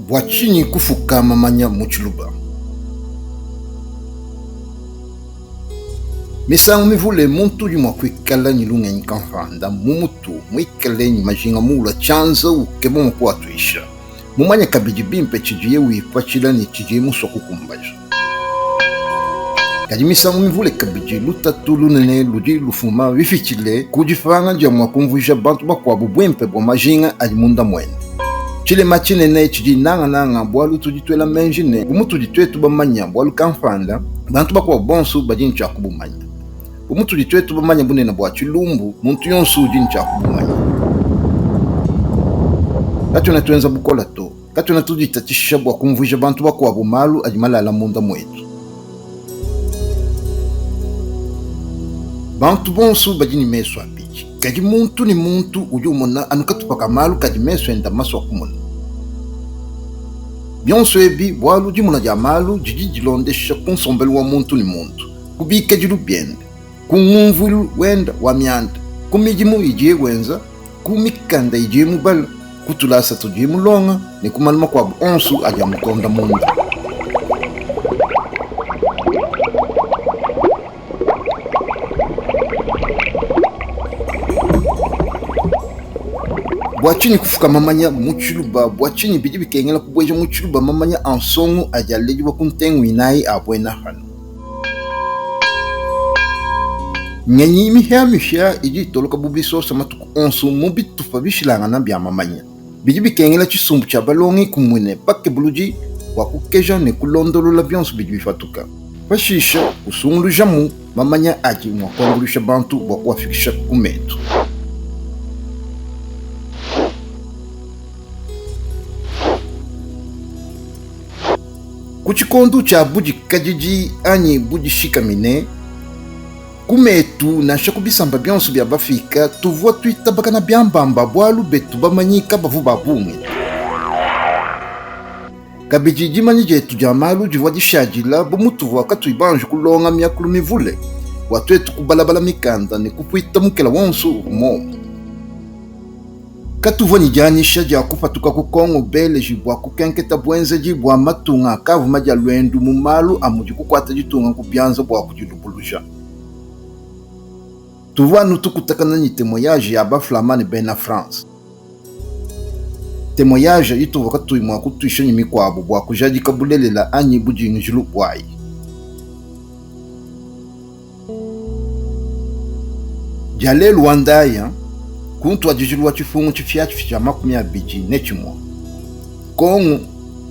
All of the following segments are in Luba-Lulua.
Bua tshinyi kufuka mamanya mu tshiluba? Misangu mivule muntu udi mua kuikala ne lungenyi kampanda mu mutu, muikale ne majinga muula tshianza ukeba mua kuatuisha, mumanye kabidi bimpe tshidiye wipatshila ne tshidiye musue kukumbaja. Kadi misangu mivule kabidi lutatu lunene ludi lufuma bipitshile ku dipanga dia mua kumvuija bantu bakuabu buimpe bua majinga adi munda muende. Tshilema tshinene tshidi nangananga bualu tudi tuela meji ne, bu mutudi tuetu bamanya bualu kampanda, bantu bakuabu bonso badi ne tshia kubumanya. Bu mutudi tuetu bamanye bunene bua tshilumbu, muntu yonso udi ne tshia kubumanya. Katuena tuenza bukole to. Katuena tuditatshisha bua kumvuija bantu bakuabu malu adi malala munda muetu. Bantu bonso badi ne mesu abidi, kadi muntu ne muntu udi umona anu katupa ka malu kadi mesu ende masua kumona. Bionso ebi bualu dimona dia malu didi dilondesha ku nsombelu wa muntu ne muntu, ku bikadilu biende, ku ngumvuilu wende wa mianda, ku midimu idiye wenza, ku mikanda idiye mubale, ku tulasa tudiye mulonga ne ku malu makuabu onso adi amutonda munda. Bua tshinyi kufuka mamanya mu tshiluba? Bua tshinyi bidi bikengela kubueja mu tshiluba mamanya a nsongo adi aledibua ku ntengu inayi a buena panu? Ngenyi mipiamipia idi itoloka bu bisosa matuku onso mu bitupa bishilangane bia mamanya. Bidi bikengela tshisumbu tshia balongi kumue ne bakebuludi bua kukeja ne kulondolola bionso bidi bipatuka, pashishe kusungulujamu mamanya adi mua kuambuluisha bantu bua kuafikisha ku metu. Ku tshikondo tshia budikadidi anyi budishikamine, ku metu nansha ku bisamba bionso bia bafika, tuvua tuitabakana biambamba bualu betu bamanyi kabavua ba bungi to. Kabidi dimanya dietu dia malu divua dishadila bu mutuvua katuyi banji kulonga miakulu mivule bua tuetu kubalabala mikanda ne kupuita mukela wonso uvua muomu. Katuvua ne dianyisha dia kupatuka ku Congo Belge bua kukenketa buenzeji bua matunga akavua madia luendu mu malu a mudi kukuata ditunga ku bianza bua kudilubuluja. Tuvua anu tukutakana ne temoyaje ya ba-Flamand ne bena France, temoyaje ituvua katuyi mua kutuisha ne mikuabu bua kujadika bulelela anyi budingijilu buayi. Dia lelu wa ndaya, ku ntuadijilu wa tshipungu tshipiatshipia tshia 21, Kongu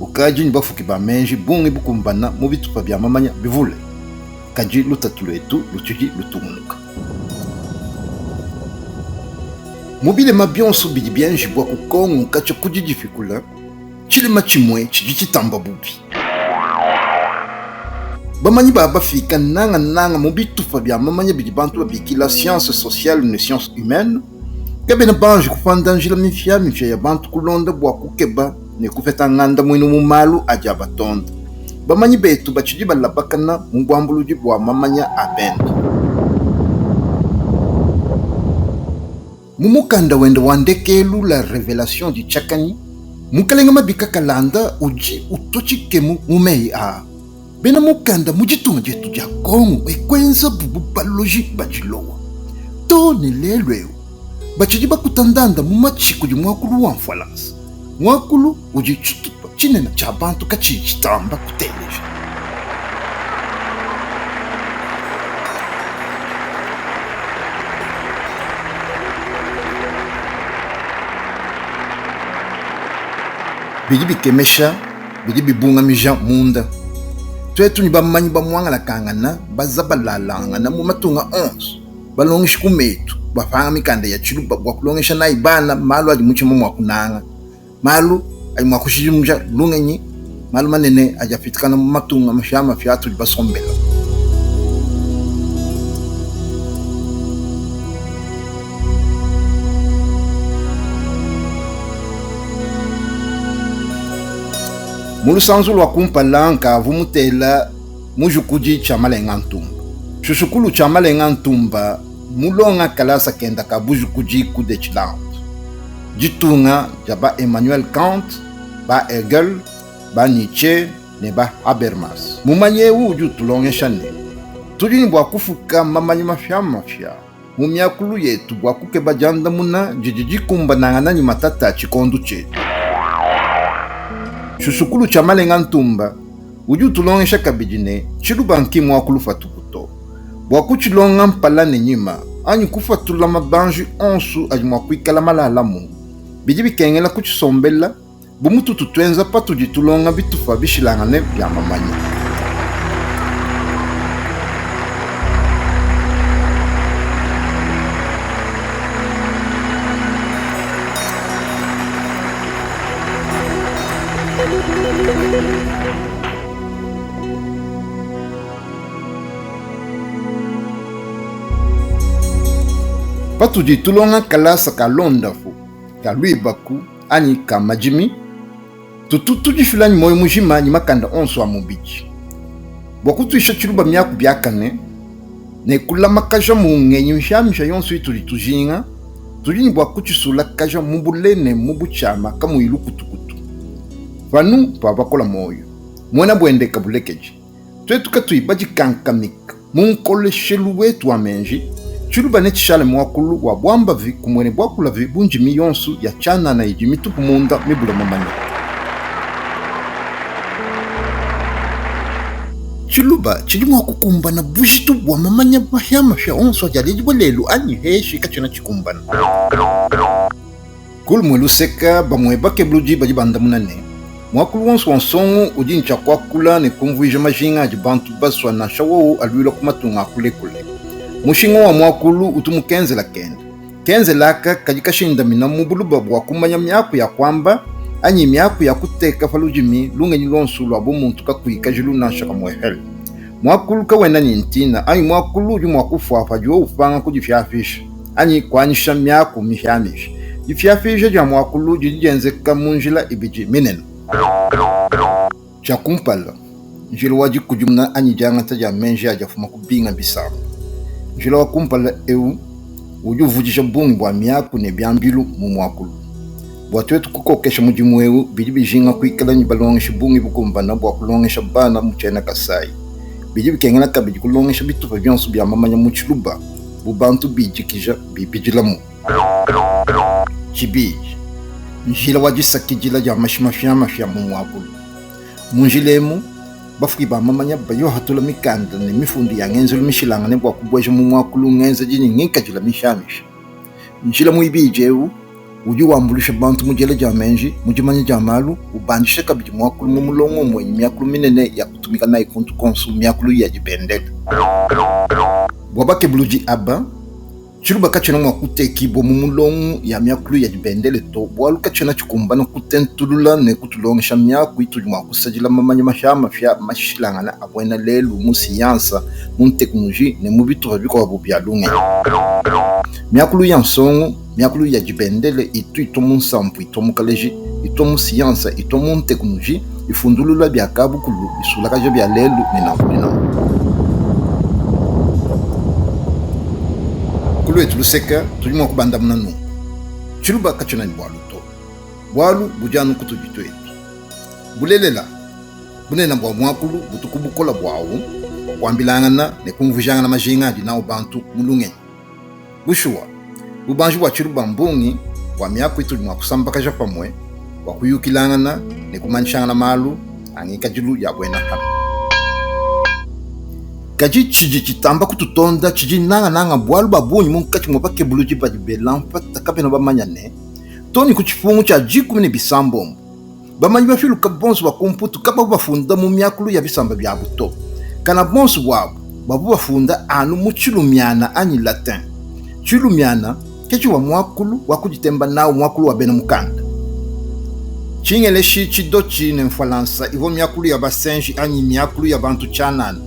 ukadi ne bafuki ba menji bungi bukumbana mu bitupa bia mamanya bivule, kadi lutatu luetu lutshidi lutungunuka. Mu bilema bionso bidi bienjibua ku Kongu katshia ku didipikula, Tshilema tshimue tshidi tshitamba bubi. Bamanyi ba bafika nangananga mu bitupa bia mamanya bidi bantu babikila sciences sociales ne sciences humaines kabena banji kupanda njila mipiamipia ya bantu kulonda bua kukeba ne kupeta ngandamuinu mu malu adi abatonda. Bamanyi betu batshidi balabakana mu buambuludi bua mamanya a bende. Mu mukanda wende wa ndekelu La Revelation du Tshiakanyi, Mukalenge Mabika Kalanda udi utua tshikemu mu meyi aa, Bena mukanda mu ditunga dietu dia Congo e kuenzabu bu baloji ba dilowa. Too ne lelu eu batshidi bakuta ndanda mu matshi kudi muakulu wa Mfualansa. Muakulu udi tshitupa tshinene tshia bantu katshiyi tshitamba kuteleja. Bidi bikemesha, bidi bibungamija munda. Tuetu ne bamanyi bamuangalakangana, bazabalalangana mu matunga onso. Balongeshi ku metu bapanga mikanda ya tshiluba bua kulongesha nayi bana malu adi mutshima mua kunanga, malu adi mua kushidimuja lungenyi, malu manene adi apitakana mu matunga mapiamapia atudi basombela. Mu lusanzu lua kumpala nkavu mutela Mujukudi tshia Malenga Ntumba. Tshishukulu tshia Malenga Ntumba mulonga kalasa kenda ka bujukudi ku Deutschland, ditunga dia ba Emmanuel Kant. ba Hegel, ba Nietzsche ne ba Habermas. Mumanyi eu udi utulongesha ne, tudi ne bua kufuka mamanya mapiamapia mu miakulu yetu bua kukeba diandamuna didi dikumbanangana ne matata a tshikondo tshietu. Tshisukulu tshia Malenga Ntumba udi utulongesha kabidi ne, tshiluba nki muakulu patupu to. Bua kutshilonga mpala ne nyima anyi kupatula mabanji onso adi mua kuikala malalamu, bidi bikengela kutshisombela bu mututu tuenza patudi tulonga bitupa bishilangane bia mamanya. Patudi tulonga kalasa ka luondapu, ka luibaku anyi ka madimi, tutu tudifila ne muoyo mujima ne makanda onso a mubidi bua kutuisha tshiluba miaku biakane ne kulamakaja mu ngenyi mipiamipia yonso itudi tujinga. Tudi ne bua kutshisulakaja mu bule ne mu butshiama kamuyi lukutukutu. Panu pa bakola muoyo, muena buende kabulekedi. Tuetu katuyi badikankamika mu nkoleshelu wetu wa meji, tshiluba netshishale muakulu wa buambavi kumue ne buakulavi bu ndimi yonso ya tshianana idi mitupu munda mibule mamanya. Tshiluba tshidi mua kukumbana bujitu bua mamanya mapiamapia onso adi aledibua lelu anyi peshi katshiena tshikumbana? Ku lumue luseke, bamue bakebuludi badi bandamuna ne, muakulu wonso wa nsongo udi ne tshia kuakula ne kumvuija majinga adi bantu basua nansha wowu aluila ku matunga a kulekule. Mushinga wa muakulu utu mu kenzela kende. Kenzela aka kadi kashindamina mu buluba bua kumanya miaku ya kuamba anyi miaku ya kuteka pa ludimi lungenyi luonso lua bumuntu kakuyi kajilu nansha kamuepele. Muakulu kawena ne ntina anyi muakulu udi mua kufua padiwo upanga kudifiafisha anyi kuanyisha miaku mipiamipia. Difiafija dia muakulu didi dienzeka mu njila ibidi minene. Tshia kumpala, njila wa dikudimuna anyi diangata dia meji adi afuma ku binga bisamba. Njila wa kumpala eu udi uvudija bungi bua miaku ne biambilu mu muakulu. Bua tuetu kukokesha mudimu eu, bidi bijinga kuikala ne balongeshi bungi bukumbana bua kulongesha bana mu tshiena Kasai. Bidi bikengela kabidi kulongesha bitupa bionso bia mamanya mu Tshiluba bu bantu bidikija bibidilamu. Tshibidi, njila wa disakidila dia mashi mapiamapia mu muakulu. Mu njila emu, bafuki ba mamanya badi bapatula mikanda ne mifundu ya ngenzelu mishilangane bua kubueja mu muakulu ngenzedi ne ngikadila mipiamipia. Njila muibidi eu udi wambuluisha bantu mu diela dia meji, mu dimanya dia malu, ubandisha kabidi muakulu mu mulongo umue ne miakulu minene ya kutumika nayi kuntu kuonso, miakulu ya dibendele. Bua bakebuludi aba, Tshiluba katshiena mua kutekibua mu mulongo ya miakulu ya dibendele to, bualu katshiena tshikumbana kutentulula ne kutulongesha miaku itudi mua kusadila mamanya mapiamapia mashilangane a buena lelu mu siyansa, mu nteknoloji ne mu bitupa bikuabu bia lungenyi. Miakulu ya nsongo, miakulu ya dibendele itu itua mu nsampu, itua mu kaleji, itua mu siyansa, itua mu nteknoloji, ifundulula bia kabukulu, isulakaja bia lelu ne nanku ne nanku. Ku luetu luseke, tudi mua kubandamuna nunku, Tshiluba katshiena ne bualu to. Bualu budi anu kutudi tuetu. Bulelela, bunene bua muakulu butu ku bukole buawu bua kuambilangana ne kumvuijangana majinga adi nawu bantu mu lungenyi. Bushuwa, bubanji bua tshiluba mbungi bua miaku itudi mua kusambakaja pamue bua kuyukilangana ne kumanyishangana malu a ngikadilu ya buena panu. Kadi tshidi tshitamba kututonda tshidi nangananga bualu ba bungi munkatshi mua bakebuludi badi bela mpata kabena bamanya ne, too ne ku tshipungu tshia 16, Bamanyi bapiluke bonso ba ku Mputu kabavua bafunda mu miakulu ya bisamba biabu to. Kana bonso buabu bavua bafunda anu mu Tshilumiana anyi Latin. Tshilumiana ke tshivua muakulu wa kuditemba nawu, muakulu wa bena mukanda. Tshingeleshi, Tshidotshi ne Mfualansa ivua miakulu ya basenji anyi miakulu ya bantu tshianana.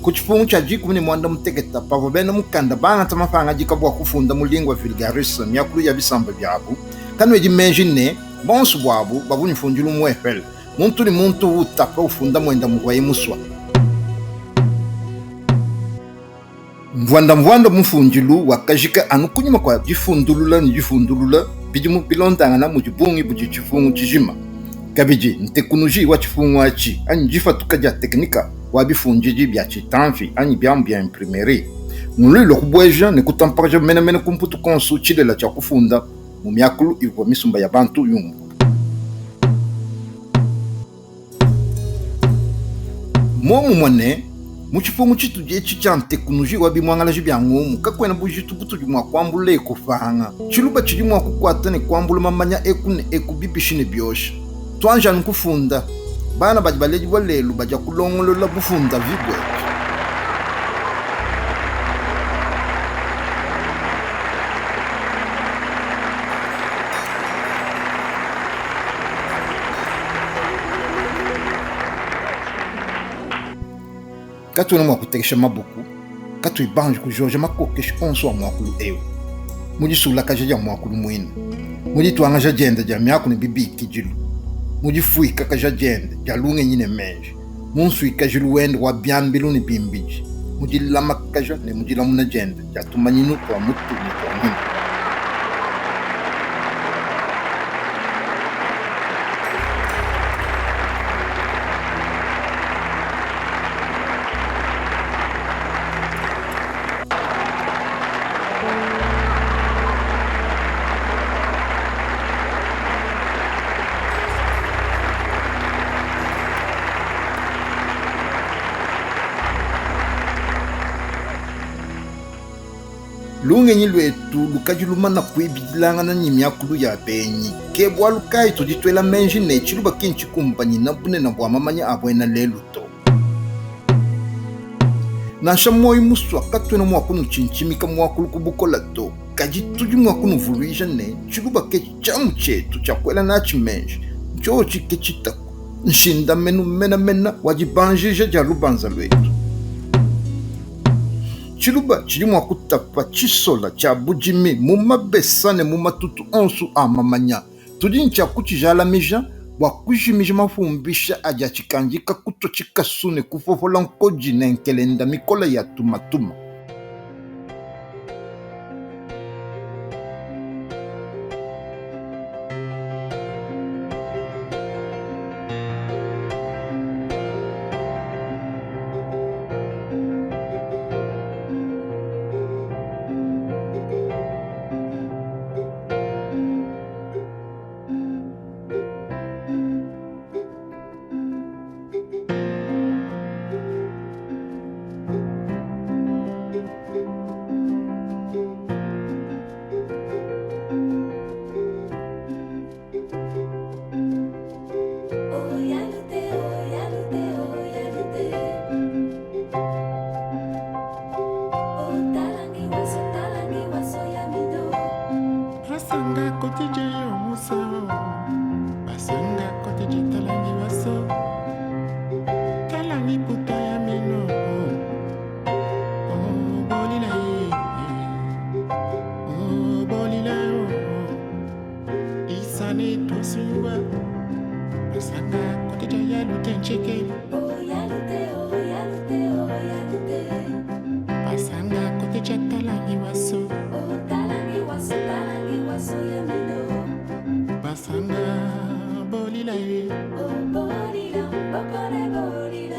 Ku tshipungu tshia 18, pavua bena mukanda bangata mapangadika bua kufunda mu lingua vulgaris, miakulu ya bisamba biabu, kanuedi meji ne, Bonso buabu bavua ne mfundilu umuepele, muntu ne muntu uvua utapa ufunda muenda muvuaye musua. Mvuandamvuanda mu mfundilu wakajika anu kunyima kua difundulula ne difundulula bidimu bilondangana mudi bungi budi tshipungu tshijima. Kabidi, ntekunuji wa tshipungu atshi anyi dipatuka dia teknika wa bifundidi bia tshitampi anyi biamu bia imprimerie ng'luilu lua kubueja ne kutampakaja menemene ku Mputu kuonso tshilele tshia kufunda mu miakulu ivua misumba ya bantu yumvua. Muomumue ne, mu tshipungu tshitudi etshi tshia ntekunuji wa bimuangalaji bia ngumu, kakuena bujitu butudi mua kuambula e kupanga. Tshiluba tshidi mua kukuata ne kuambula mamanya eku ne eku bibishi ne biosha. Tuanji anu kufunda. Bana badi baledibua lelu badia kulongolola bufundavi buetu. Katuena mua kutekesha maboko katuyi banji kujoja makokeshi onso a muakulu eu mu disulakaja dia muakulu muine, mu dituangaja diende dia miaku ne bibikidilu, mu difuikakaja diende dia lungenyi ne meji, mu nsuikajilu wende wa biambilu ne bimbidi, mu dilamakaja ne mu dilamuna diende dia tumanyinu tua mutu ne tua muinu. Lungenyi luetu lukadi lumana kuibidilangana ne miakulu ya benyi. Ke bualu kayi tudi tuela meji ne, tshiluba ki ntshikumbanyine bunene bua mamanya a buena lelu to. Nansha muoyo musua, katuena mua kunutshintshimika muakulu ku bukole to. Kadi tudi mua kunuvuluija ne, tshiluba ke tshiamu tshietu tshia kuela natshi meji, ntshiotshi ke tshitaku, nshindamenu menamene wa dibanjija dia lubanza luetu. Tshiluba tshidi mua kutapa tshisola tshia budimi mu mabesa ne mu matutu onsu a mamanya. Tudi ne tshia kutshijalamija bua kujimija mapumbisha adi atshikandika kutua tshikasu ne kupopola nkodi ne nkelenda mikole ya tumatuma. Basanga bolila ye. Oh, bolila, bokole bolila.